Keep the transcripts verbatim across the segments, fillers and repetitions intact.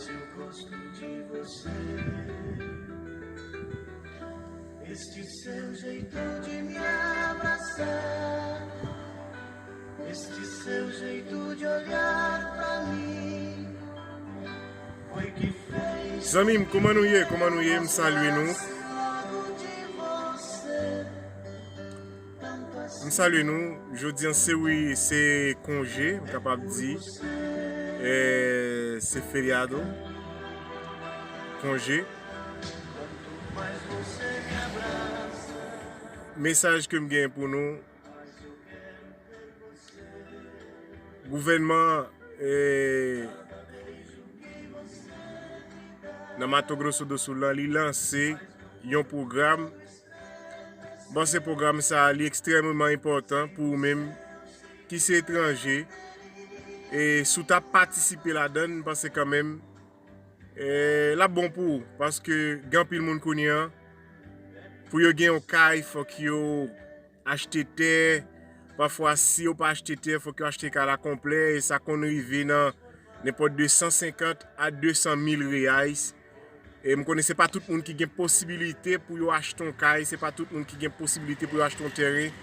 Seu rosto de você, este seu jeito de me abraçar, este seu jeito de olhar pra mim, foi que fez. Zanmi m, kòman nou ye? Kòman nou ye? M salye nou. Logo de você. M salye nou. Jodi an se wi, se konje, m kapab di. Eh, se feriado. Konje. Mesaj ke m gen pou nou. Gouvènman, eh, nan Mato Grosso do Sul lan, li lanse yon pwogram. Bon, se pwogram sa a, li ekstrèmeman enpòtan pou ou menm ki se etranje. E si w ta patisipe ladan l, m panse kanmenm, e, l ap bon pou ou. Paske gen anpil moun kounye an, pou yo gen yon kay, fòk yo achte tè. Pafwa, si yo pa achte tè, fòk yo achte kay la konplè. E sa konn rive nan nenpòt de san senkant a de san mil reais. E m konnen se pa tout moun ki gen posibilite pou yo achte yon kay, se pa tout moun ki gen posibilite pou yo achte yon tèren,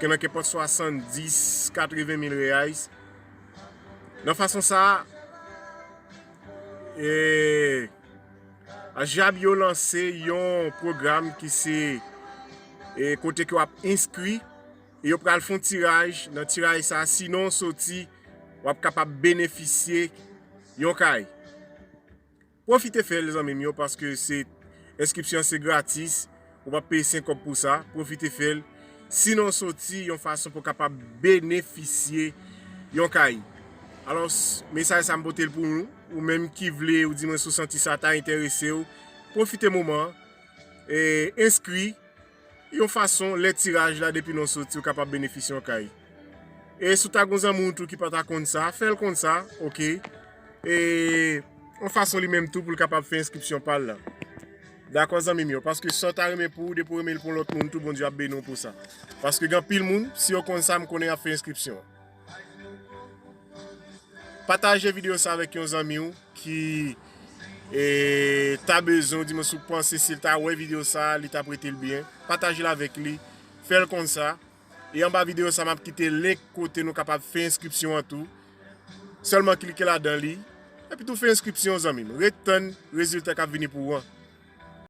ki nan kenpòt swasanndis, katreven mil reais. Nan fason sa a, e, Ajab yo lanse yon pwogram ki se, e, kote ke w ap enskri, e yo pral fè yon tiraj. Nan tiraj sa a, si non w soti, w ap kapab benefisye yon kay. Pwofite fè l, zanmi m yo, paske se, enskripsyon se gratis, ou p ap peye senk kòb pou sa. Pwofite fè l. Si non w soti yon fason pou w kapab benefisye yon kay. Alò, mesaj sa m pote l pou nou. Ou menm ki vle, ou di mwen si w santi sa ta enterese w, pwofite moman an, e, enskri yon fason, lè tiraj la, depi non w soti, ou kapab benefisye yon kay. E si w ta gen zanmi w tou ki pa ta konn sa, fè l konn sa, oke? E yon fason li menm tou pou l kapab fè enskripsyon pa l la. Dakò, zanmi m yo, paske sa w ta renmen pou ou, depi w renmen l pou yon lòt moun tou, Bondye ap beni w pou sa. Paske gen anpil moun, si yo konn sa, m konnen y ap fè enskripsyon. Pataje videyo sa avèk yon zanmi w ki, e, ta bezwen, ou di mwen si w panse si l ta wè videyo sa, li t ap rete l byen. Pataje l avèk li, fè l konn sa. E anba videyo sa, m ap kite link kote nou kapab fè enskripsyon an tou. Sèlman klike ladan li, epi tou fè enskripsyon, zanmi m. Ret tann rezilta k ap vini pou ou an.